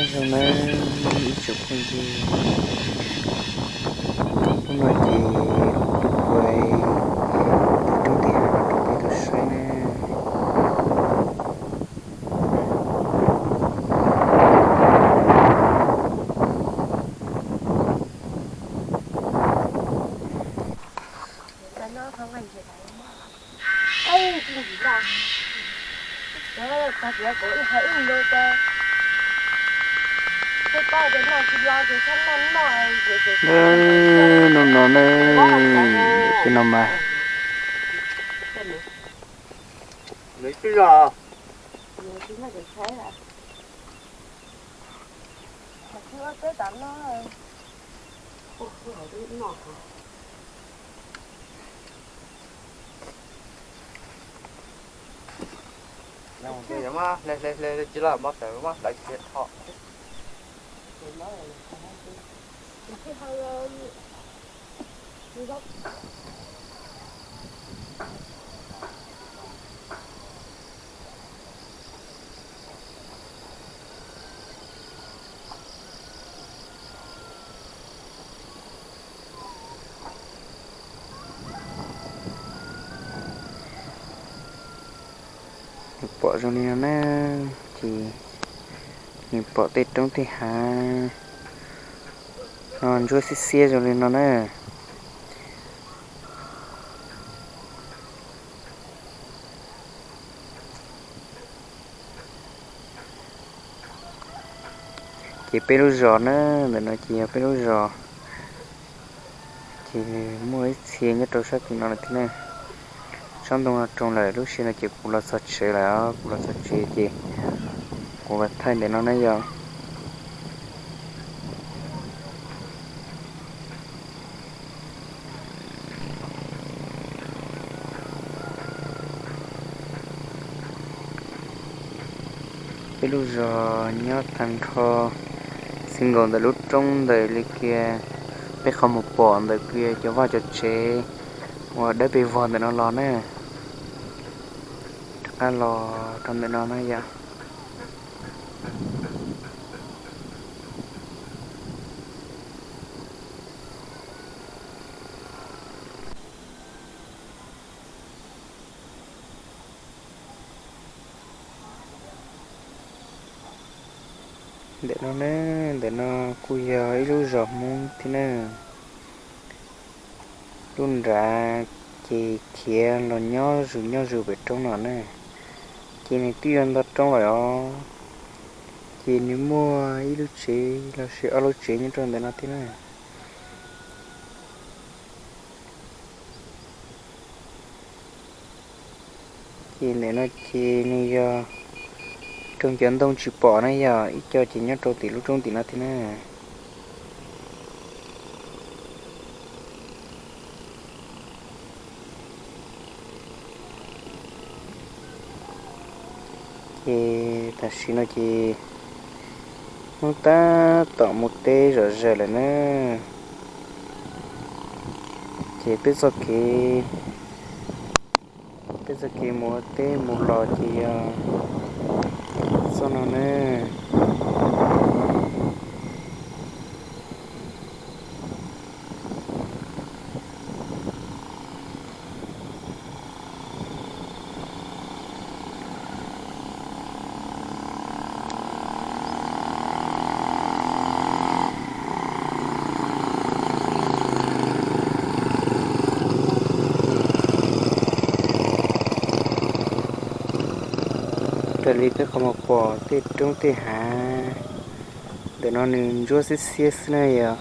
Zoo na, ib tsoom phooj ywg, hnub no ces kuv tuaj ua tej roob tej hav no rau peb tau saib na. Hnub no ne, tej no mas Nws pom zoo li no na, ces nws pom tej roob tej hav no ntsuab xiab xiab zoo li no na. Ces peb lub zos na, ntawm no ces yog peb lub zos. Ces nws muaj ib txhia nyob rau sab tim no lawm thiab ne. Tsob ntoo no roo lawm, lub sij hawm no ces kuv los txog tsev lawm, kuv los txog tsev ces kuv los thaij ntawm no na yog. Peb lub zos nyob tag nrho xi nkaus ntawm lub roob ntawm li kiag, peb qhov mus pom ntawm kiag cov vaj cov tsev uas dawb pes vog ntawm no los na, rov qab los rau ntawm no na yom. Ntawm no ne, ntawm no kuj yog ib lub zos Hmoob thiab ne. Lub nrad ces khiav los nyob zus nyob zus pem roob no ne, ces nws twb yog nto roob lawm os. Ces nws muaj ib lub tsev los sis ob lub tsev nyob rau ntawm no thiab na. Ces ntawm no ces nws yog rau cov ntoo tsis pom na, yog ib co ces nyob rau tim lub roob tim no thiab na. Ces tam sim no ces hnub tab tom mus teb zom zaws lawm na. Ces peb txoj kev, peb txoj kev mus ua teb mus los ces yog txoj no na. Raws li peb qhov muag pom tej roob tej hav ntawm no nws ntsuab xiab xiab xwb na yog.